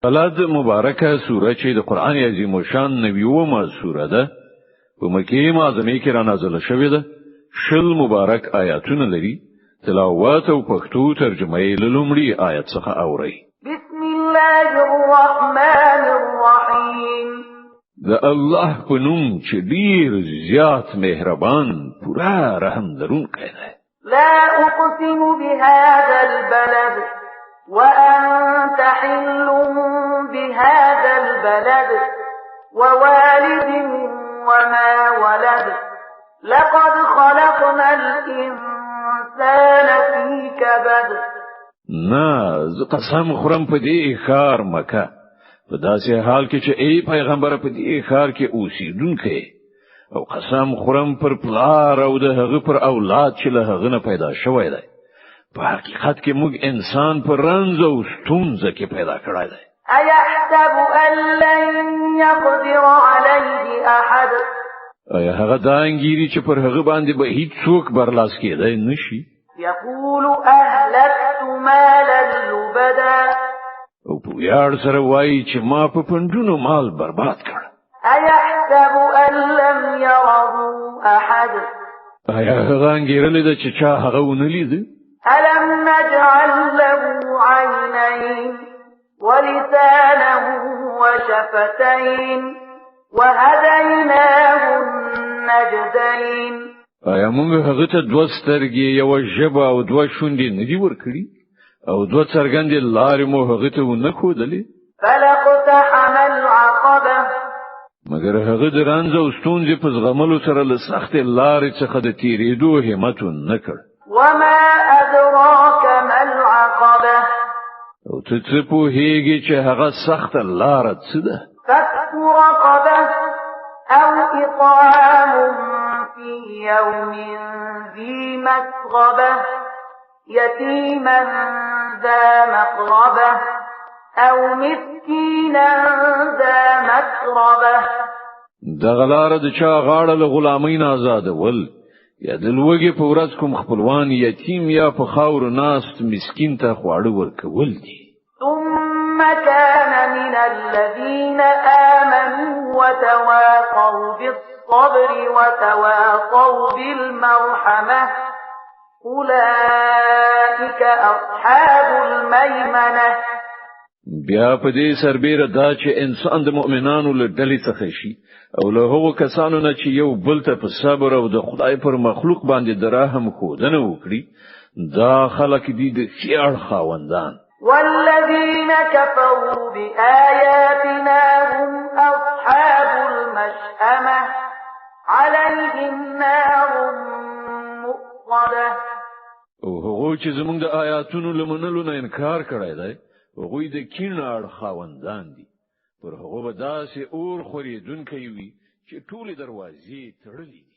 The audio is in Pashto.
بلد مبارکه سوره چې د قران عظیم شان 90مه سوره ده، په مکه معظمه کې را نازله شوې ده. 20 مبارک آیاتونه لري. تلاوت او پښتو ترجمه یې له لومړي آیت څخه اورئ. بسم الله الرحمن الرحیم. د الله په نوم چې ډیر زیات مهربان، پوره رحم لرونکی دی. لا أقسم بهذا البلد وأنت حل بهذا البلد ووالد وما ولد لقد خلقنا الإنسان في كبد. نه، زه قسم خورم په دې ښار مکه، په داسې حال کې چې ای پیغمبر په دې ښار کې اوسېدونکی، او قسم خورم پر پلار او د هغه پر اولاد چې له هغه نه پیدا شوی دی. په حقیقت کې موږ انسان په رنځ او ستونزه کې پیدا کړی دی. أيحسب أن لن يقدر عليه أحد؟ آیا هغه دا انګیري چې پر هغه باندې به هیڅ څوک برلاس کېدای نشي؟ يقول أهلكت مالا لبدا. او په ویاړ سره وایي چې ما په پنډونو مال برباد کړ. أيحسب أن لم يره أحد؟ آیا هغه انګیرلې ده چې چا هغه ونه لید؟ ألم نجعل له عينين ولسانا وشفتين وهديناه النجدين؟ آیا موږ هغه ته دوه سترګې، یوه ژبه او دوه شونډې نه دي ورکړي؟ او دوه څرګندې لارې مو هغه ته ونه ښودلې؟ فلاقتحم العقبة. مګر هغه د رنځ او ستونزې په زغملو سره له سختې لارې څخه د تېرېدو همت ونه کړ. وما أدراك ما العقبة؟ او ته څه پوهېږې چې هغه سخته لاره څه ده؟ فك رقبة أو إطعام في يوم ذي مسغبة يتيما ذا مقربة أو مسكينا ذا متربة. دغه لاره د چا غاړه له غلامۍ نه آزادول، یا د لوږې په ورځ کوم خپلوان یتیم یا په خاورو ناست مسکین ته خواړه ورکول دي. ثم كان من الذين آمنوا وتواصوا بالصبر وتواصوا بالمرحمة أولئك أصحاب الميمنة. بیا په دې سربېره دا چې انسان د مؤمنانو له ډلې څخه شي او له هغو کسانو نه چې یو بل ته په صبر او د خدای پر مخلوق باندې د رحم ښودنه وکړي، دا خلک دي د ښي اړخ خاوندان. والذين كفروا بآياتنا هم أصحاب المشأمة عليهم نار مؤصدة. او هغو چې زموږ د آیاتونو له منلو نه انکار کړی دی، هغوی د کیڼ اړخ خاوندان دي. پر هغو به داسې اور خورېدونکی وي چې ټولې دروازې تړلې دي.